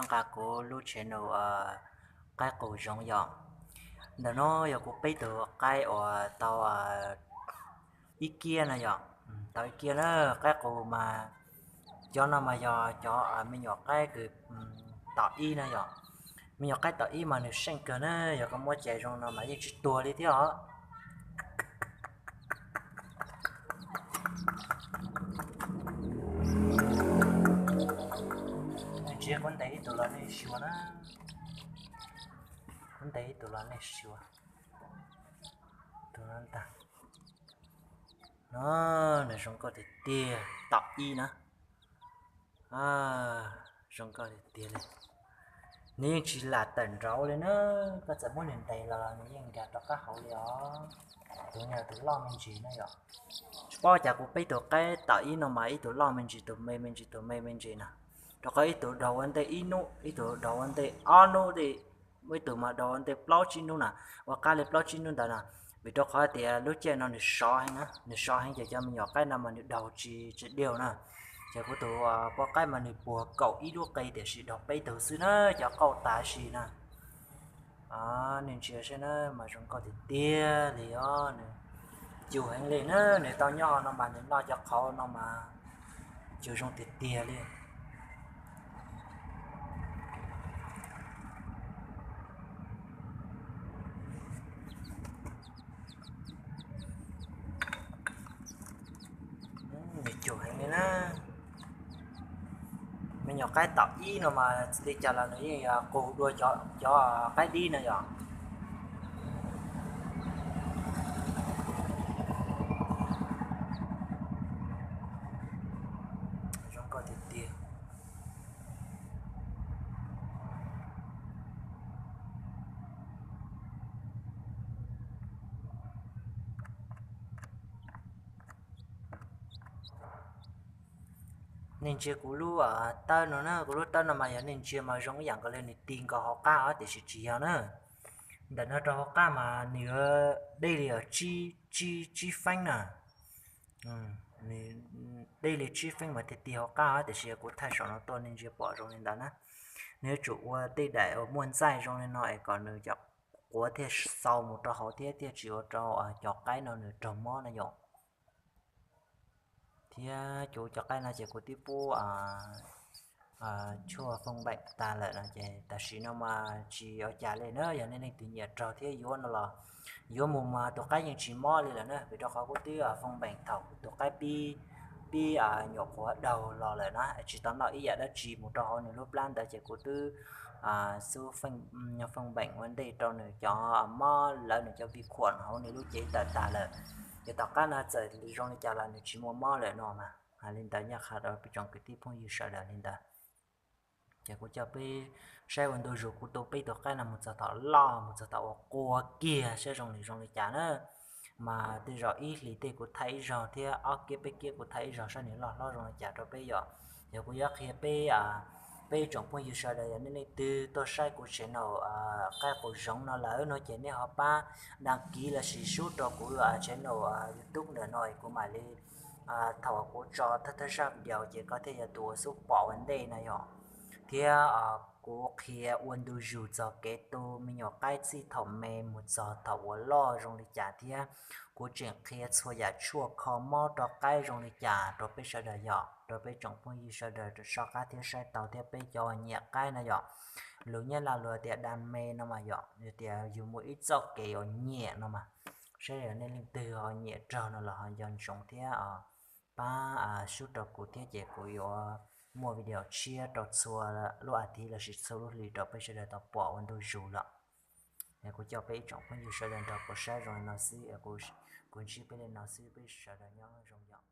Nqa kuv lub channel qaib qus zoov yom. Ntawm no yog kuv peb tug qaib uas tau ib kiab no yom. Tau ib kiab na, qaib qus mas cov no mas yog cov me nyuam qaib kws tom ib na yom. Me nyuam qaib tom ib mas nws seej kawg na, yog koj muab cais zoo no mas yeej tsis tuag li thiab os. Ntsia kuv ntes ib tug los nej xyuas na. Kuv ntes ib tug los nej xyuas. Tus no ntag. No, nws zoo nkauj tiag tiag, tom ib na. Zoo nkauj tiag tiag li. Nws yeej tsis lam tawm nraud li na. Koj txawm muab nws ntes los nws yeej nkag rov qab hauv li os. Tus no yog tus loj me ntsis na yom. Tsis paub cas kuv peb tug qaib tom ib no mas ib tug loj me ntsis, tus me me ntsis, tus me me ntsis na. Rau qhov ib tug daug ua ntej ib hnub, ib tug daug ua ntej ob hnub, ib tug mas daug ua ntej plaub tsib hnub na, ua qab li plaub tsib hnub ntawd na. Vim rau qhov tias lub caij no nws sov heev, nws sov heev ces cov me nyuam qaib no mas nws daug tsis tsis diaug na. Ces kuv tus poj qaib mas nws puag kaum ib lub qe tiam sis daug peb tug xwb na, cov qauj tas sis na. Nej ntsia saib na, mas zoo nkauj tiag tiag li os. Nws cus heev li na, nws tau nyob no mas nws noj cov qhauv no mas cus zoo tiag tiag li. Nws cus heev li na. Me nyuam qaib tom ib no mas txawm li cas los nws yeej qus dua cov qaib dib no yom. Zoo nkauj tiag tiag. Nej ntsia kuv lub tawb no na, kuv lub tawb no mas yog nej ntsia mas zoo ib yam nkaus li nws ti nkaus hauv qab os, tiam sis tsis yog na. Ntawm no rau hauv qab mas nws deb li tsib, tsib feeb na. Deb li tsib feeb mas thiaj ti hauv qab os, tiam sis kuv thaij saum no tuaj nej ntsia pom zoo li ntawd na. Nws yuav tsum ua tej daim uas muaj ntxaij zoo li no es kom nws cov quav thiaj xau mus rau hauv thiab thiaj tsis ua rau cov qaib no nws raug mob na yom. Thiab kuv cov qaib no ces kuv twb pub tshuaj fooj npeem tas lawm no ces tam sim no mas tsis ua cas li na. Yog nej leej twg nyiam raug thiab yuav no los yuav mus mas tus qaib yeej tsis mob li lawm na, vim rau qhov kuv twb fooj npeem thaum tus qaib pib, pib nyuam qhuav daug los lawm na, tsis tau noj ib yam dab tsi mus rau hauv nws lub plab ntawd ces kuv twb xub fooj npeem ua ntej rau nws cov mob lawv nws cov vi khuam hauv nws lub cev tawm tas lawm. Ces tom qab no txawm zoo li cas los nws tsis muaj mob lawm no mas. Hais li ntawd nyob qha rau peb tsoom kwv tij phooj ywg sawv daws li ntawd. Ces kuv coj peb saib ua ntu zus kuv tu peb tus qaib no mus txog tom loj mus txog tom uas qua kiag saib zoo li zoo li cas na. Mas tej zaum ib hlis tej kuv thaij ib zaug thiab ob kiab peb kiab kuv thaij ib zaug saib nws loj hlob zoo li cas rau peb yom. Yog kuv yuav qhia peb, peb tsoom phooj ywg sawv daws yog nej leej twg tuaj saib kuv channel qaib qus zoov no lawm no ces nej ho pab đăng ký lossis sub rau kuv channel YouTube ntawm no es kuv mam li thaum kuv tso thawj thawj zaj video ces koj thiaj yog tus uas xub pom ua ntej na yom. Thiab kuv qhia ua ntu zus txog kev tu me nyuam qaib txij thaum me mus txog thaum uas loj zoo li cas thiab kuv tseem qhia txhua yam tshuaj kho mob rau qaib zoo li cas rau peb sawv daws yom, rau peb tsoom phooj ywg sawv daws soj qab thiab saib taus thiab peb cov nyiam qaib na yom. Lus Nyab Laj luag tias đam mê no mas yom, tias yus muaj ib txoj kev uas nyiam no mas. Saib yog nej leej twg ho nyiam raug no los ho nco ntsoov thiab pab sub rau kuv thiab ces kuv yuav muaj video tshiab rau txhua lub as thiv lossis txhua lub hlis rau peb sawv daws tau pom ua ntu zus lawm. Kuv coj peb ib tsoom phooj ywg sawv daws nrog kuv saib zoo li no xwb, kuv ntsib peb li no xwb, peb sawv daws nyob zoo yom.